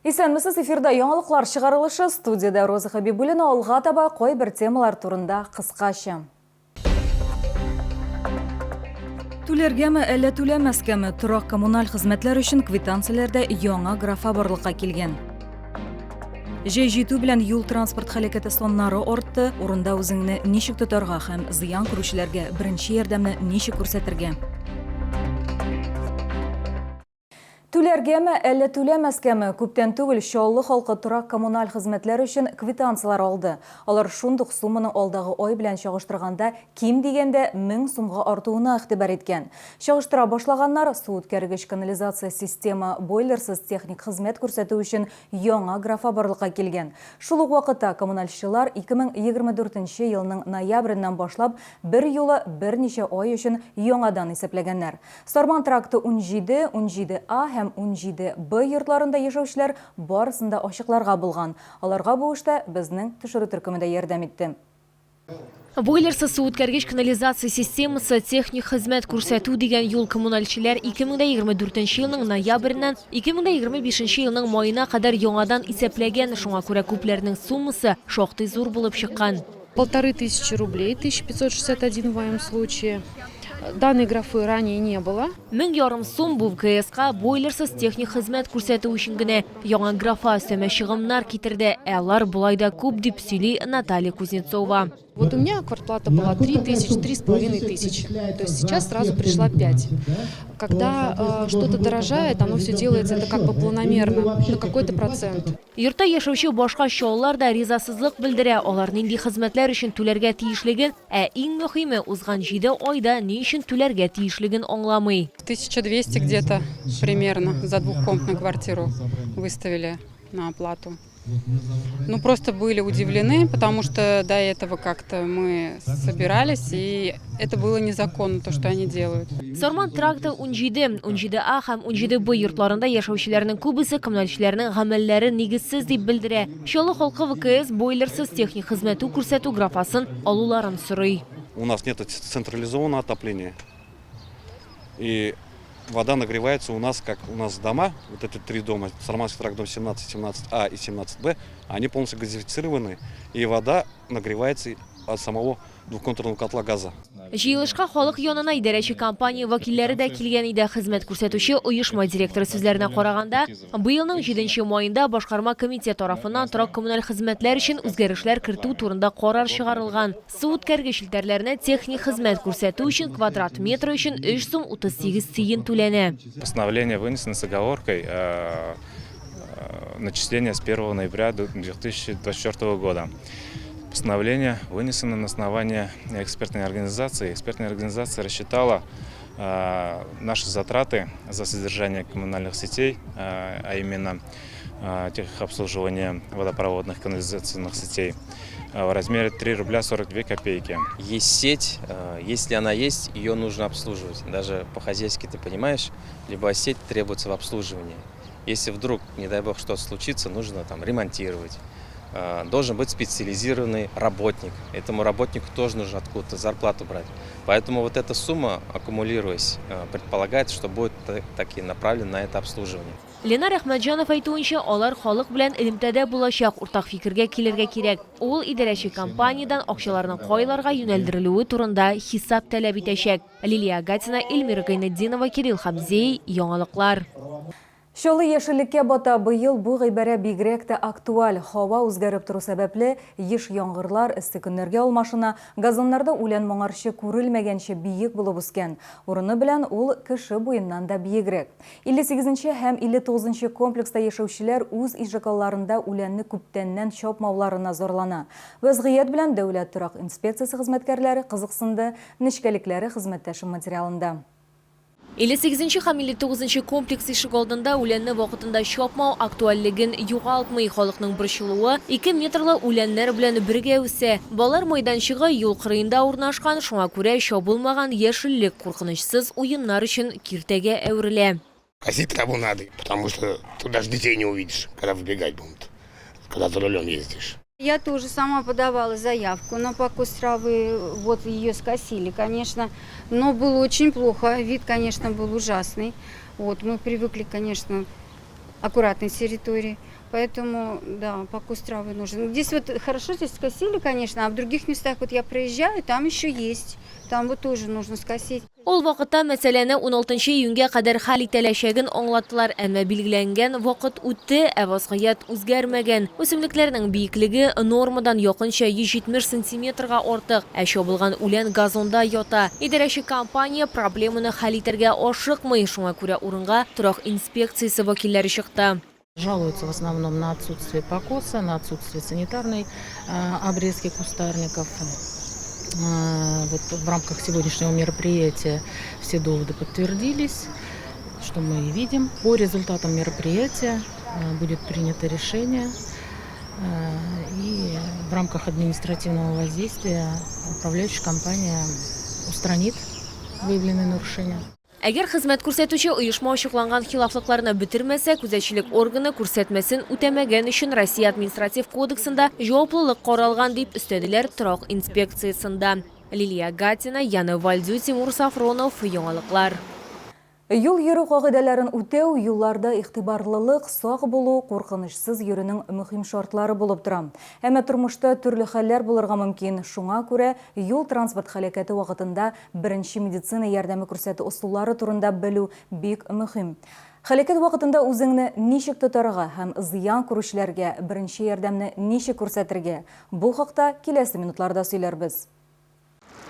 Исәнмесез, эфирда яңалыклар чыгарылышы, студиядә Роза Хабибуллина. Алга таба кайбер темалар турында кыскача. Түләргәме, әллә түләмәскәме? Торак коммуналь хезмәтләр өчен квитанцияләрдә яңа графа барлыкка килгән. Җәй җитү белән юл-транспорт һәлакәте саннары артты. Урында үзеңне ничек тотарга һәм зыян күрүчеләргә беренче ярдәмне ничек күрсәтергә? Түләргәме, әллә түләмәскәме? Күптән түгел Чаллы халкы торак-коммуналь хезмәтләр өчен квитанцияләр алды. Алар шундук сумманың алдагы ай белән чагыштырганда ким дигәндә 1000 сумга артуына игътибар иткән. Чагыштыра башлаганнар, су үткәргеч канализация система бойлерсыз техник хезмәт күрсәтү өчен яңа графа барлыкка килгән. Шул ук вакытта коммунальчылар 2024 нче елның ноябреннән башлап берьюлы берничә ай өчен яңадан исәпләгәннәр. Сарман тракты 17, 17 А һәм 17 Б йортларында яшәүчеләр барысын да ачыкларга булган. Аларга бу эштә безнең төшерү төркеме дә ярдәм итте. Бойлерсыз суүткәргеч канализация системасы, техник хезмәт күрсәтү дигән юл коммунальчеләр 2024 нче елның ноябреннән 2025 нче елның маена кадәр яңадан исәпләгән, шуңа күрә күпләрнең суммасы шактый зур булып чыккан. Полторы тысячи рублей, 1561 в моем случае. Данной графы ранее не было. 1500 сум бу ВКСка бойлерсыз техник хезмәт күрсәтү өчен генә. Яңа графа өстәмә чыгымнар китерде, ә алар болай да күп, дип сөйли Наталья Кузнецова. Вот у меня квартплата была 3 тысячи, 3,5 тысячи. То есть сейчас сразу пришла 5. Когда что-то дорожает, оно все делается это как бы планомерно, на какой-то процент. Йортта яшәүче башка чаллылар да ризасызлык белдерә. Алар нинди хезмәтләр өчен түләргә тиешлеген, ә иң мөһиме, узган җиде айда ни өчен түләргә тиешлеген аңламый. 1200 где-то примерно за двухкомнатную квартиру выставили на оплату. Ну, просто были удивлены, потому что до этого как-то мы собирались, и это было незаконно, то, что они делают. Сарман тракты 17, 17 А һәм 17 Б йортларында яшәүчеләрнең күбесе коммунальчеләрнең гамәлләре нигезсез дип белдерә. Чаллы халкы ВКС бойлерсыз техник хезмәтү күрсәтү графасын алуларын сорый. У нас нет централизованного отопления. И вода нагревается у нас, как у нас дома, вот эти три дома, Сарманский тракт, дом 17, 17А и 17Б, они полностью газифицированы, и вода нагревается от самого двухконтурного котла газа. Җыелышка халык янына идарәче компания вәкилләре дә килгән иде. Хезмәт күрсәтүче оешма директоры сүзләренә караганда, быелның җиденче маенда башкарма комитет тарафыннан торак-коммуналь хезмәтләр өчен үзгәрешләр кертү турында карар чыгарылган. Су үткәргеч челтәрләренә техник хезмәт күрсәтү өчен квадрат метры өчен 3 сум 38 тиен түләнә. Постановление вынесено с оговоркой начисления с 1 ноября 2024 года. Постановление вынесено на основании экспертной организации. Экспертная организация рассчитала наши затраты за содержание коммунальных сетей, а именно техобслуживание водопроводных канализационных сетей в размере 3 рубля 42 копейки. Есть сеть, если она есть, ее нужно обслуживать. Даже по-хозяйски ты понимаешь, любая сеть требуется в обслуживании. Если вдруг, не дай бог, что-то случится, нужно там ремонтировать. Должен быть специализированный работник. Этому работнику тоже нужно откуда-то зарплату брать. Поэтому вот эта сумма, аккумулируясь, предполагается, что будет таки направлена на это обслуживание. Ленар Әхмәтҗанов әйтүенчә, алар халык белән элемтәдә булачак, уртак фикергә килергә кирәк. Ул идарәче компаниядән акчаларның кайларга юнәлдерелүе турында хисап таләп итәчәк. Лилия Гатина, Эльмира Гайнетдинова, Кирилл Хамзей, Яңалыклар. Чаллы яшеллеккә бата. Быел бу гыйбарә бигрәк тә актуаль. Һава үзгәреп тору сәбәпле, еш яңгырлар эссе көннәргә алмашына, газоннарда үлән моңарчы күрелмәгәнчә биек булып үскән. Урыны белән ул кеше буеннан да биегрәк. 58 нче һәм 59 нчы комплекста яшәүчеләр үз ишегалларында үләнне күптәннән чапмауларына зарлана. Вәзгыять белән Дәүләт торак инспекциясе хезмәткәрләре кызыксынды, нечкәлекләре хезмәттәшем материалында. 58 нче һәм 59 нчы комплекс ишегалдында үләнне вакытында чапмау актуальлеген югалтмый. Халыкның борчылуы ике метрлы үләннәр белән бергә үсә. Балалар майданчыгы юл кырыенда урнашкан, шуңа күрә чабылмаган яшеллек куркынычсыз уеннар өчен киртәгә әверелә. Косить траву надо, потому что тут даже детей не увидишь, когда выбегать будут, когда за рулем ездишь. Я тоже сама подавала заявку на покос травы, вот ее скосили, конечно, но было очень плохо, вид, конечно, был ужасный. Вот, мы привыкли, конечно, Аккуратной территории. Поэтому, да, покос травы нужен. Здесь вот хорошо здесь скосили, конечно, а в других местах вот я проезжаю, там еще есть. Там вот тоже нужно скосить. Ул вакытта мәсьәләне 16 июньгә кадәр хәл ителәчәген аңлаттылар, әмма билгеләнгән вакыт үтте, ә вазгыять үзгәрмәгән. Үсемлекләрнең биеклеге нормадан якынча 170 сантиметрга артык, ә чабылган үлән газонда ята. Идарәче компания проблеманы хәл итәргә ашыкмый, шуңа күрә урынга торак инспекциясе вәкилләре чыкты. Жалуются в основном на отсутствие покоса, на отсутствие санитарной обрезки кустарников. Вот в рамках сегодняшнего мероприятия все доводы подтвердились, что мы и видим. По результатам мероприятия будет принято решение, и в рамках административного воздействия управляющая компания устранит выявленные нарушения. Әгәр хезмәт күрсәтүче оешма ачыкланган хилафлыкларны бетермәсә, күзәтчелек органы күрсәтмәсен үтәмәгән өчен Россия Административ кодексында җаваплылык каралган, дип өстәделәр торак инспекциясендә. Лилия Гатина, Яна Вальдю, Тимур Сафронов, Яңалыклар. Юл йөрү кагыйдәләрен үтәү, юлларда игътибарлылык, сак булу, куркынычсыз йөрүнең мөһим шартлары булып тора. Әмма тормышта төрле хәлләр булырга мөмкин. Шуңа күрә юл-транспорт һәлакәте вакытында беренче медицина ярдәме күрсәтү ысуллары турында белү бик мөһим. Һәлакәт вакытында үзеңне ничек тотарга һәм зыян күрүчеләргә беренче ярдәмне ничек күрсәтергә? Бу хакта киләсе минутларда сөйләрбез.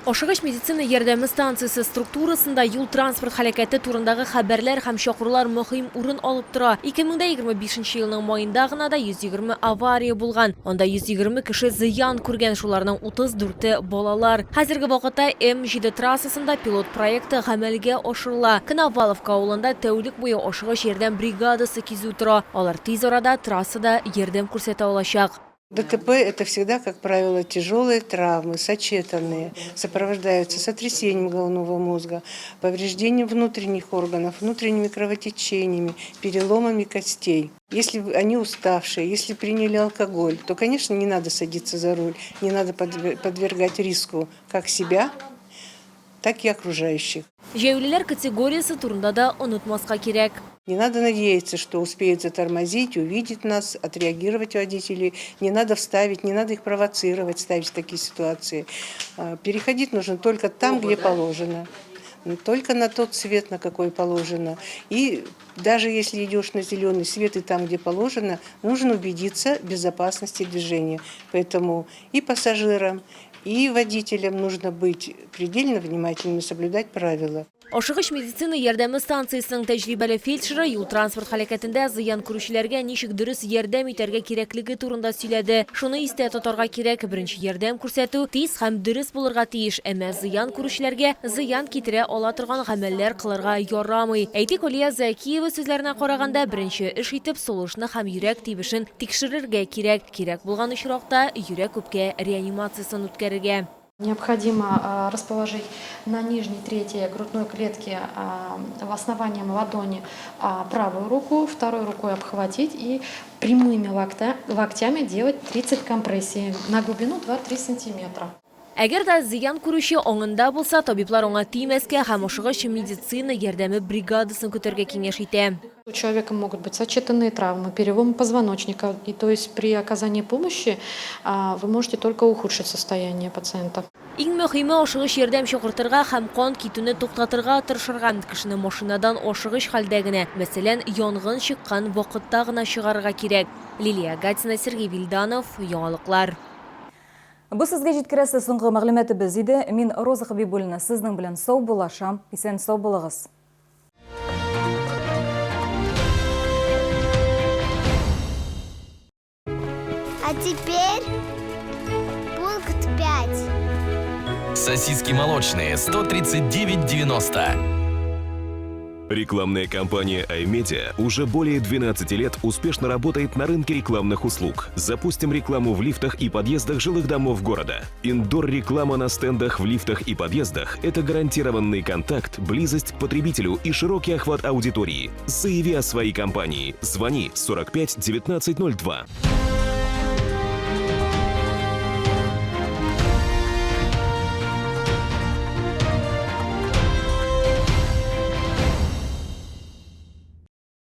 Ашыгыч медицина ярдәме станциясе структурасында юл-транспорт һәлакәте турындагы хәбәрләр һәм чакырулар мөһим урын алып тора. 2025 елның маенда гына да 120 авария булган. Анда 120 кеше зыян күргән, шуларның 34-е балалар. Хәзерге вакытта М7 трассасында пилот проекты гамәлгә ашырыла. Коноваловка авылында тәүлек буе ашыгыч ярдәм бригадасы кизү тора. Алар тиз арада трассада ярдәм күрсәтә алачак. ДТП – это всегда, как правило, тяжелые травмы, сочетанные, сопровождаются сотрясением головного мозга, повреждением внутренних органов, внутренними кровотечениями, переломами костей. Если они уставшие, если приняли алкоголь, то, конечно, не надо садиться за руль, не надо подвергать риску как себя, так и окружающих. Җәяүлеләр категориясе турында да онытмаска кирәк. Не надо надеяться, что успеют затормозить, увидеть нас, отреагировать водители. Не надо вставить, не надо их провоцировать, ставить в такие ситуации. Переходить нужно только там, где положено. Только на тот свет, на какой положено. И даже если идешь на зеленый свет и там, где положено, нужно убедиться в безопасности движения. Поэтому и пассажирам, и водителям нужно быть предельно внимательными, соблюдать правила. Ашыгыч медицина ярдәме станциясенең тәҗрибәле фельдшеры юл-транспорт һәлакәтендә зыян күрүчеләргә ничек дөрес ярдәм итәргә кирәклеге турында сөйләде. Шуны истә тотарга кирәк, беренче ярдәм күрсәтү тиз һәм дөрес булырга тиеш, әмма зыян күрүчеләргә зыян китерә ала торган гамәлләр кылырга ярамый. Әйтик, Алия Зәкиева сүзләренә караганда, беренче эш итеп сулышны һәм йөрәк тибешен тикшерергә кирәк. Кирәк булган очракта йөрәк-үпкә реанимациясен үткәрергә. Необходимо расположить на нижней трети грудной клетки в основании ладони правую руку, второй рукой обхватить и прямыми локтями делать 30 компрессий на глубину 2-3 сантиметра. Әгәр дә зыян күрүче аңында булса, табиблар аңа тимәскә һәм ашыгыч медицина ярдәме бригадасын көтәргә киңәш итә. У человека могут быть сочетанные травмы, переломы позвоночника. И то есть при оказании помощи вы можете только ухудшить состояние пациента. Иң мөһиме ашыгыч ярдәм чакыртырга һәм кан китүне туктатырга тырышырга. Кешене машинадан ашыгыч хәлдә генә, мәсәлән, янгын чыккан вакытта гына чыгарырга кирәк. Лилия Гатина, Сергей Вильданов, Яңалыклар. Бу сезгә җиткерәсе соңгы мәгълүматыбыз иде. Мин Роза Хабибуллина сезнең белән саубуллашам. Исән сау булыгыз. А теперь пункт 5. Сосиски молочные 139,90. Рекламная компания iMedia уже более 12 лет успешно работает на рынке рекламных услуг. Запустим рекламу в лифтах и подъездах жилых домов города. Индор-реклама на стендах в лифтах и подъездах – это гарантированный контакт, близость к потребителю и широкий охват аудитории. Заяви о своей компании. Звони 45 19 02.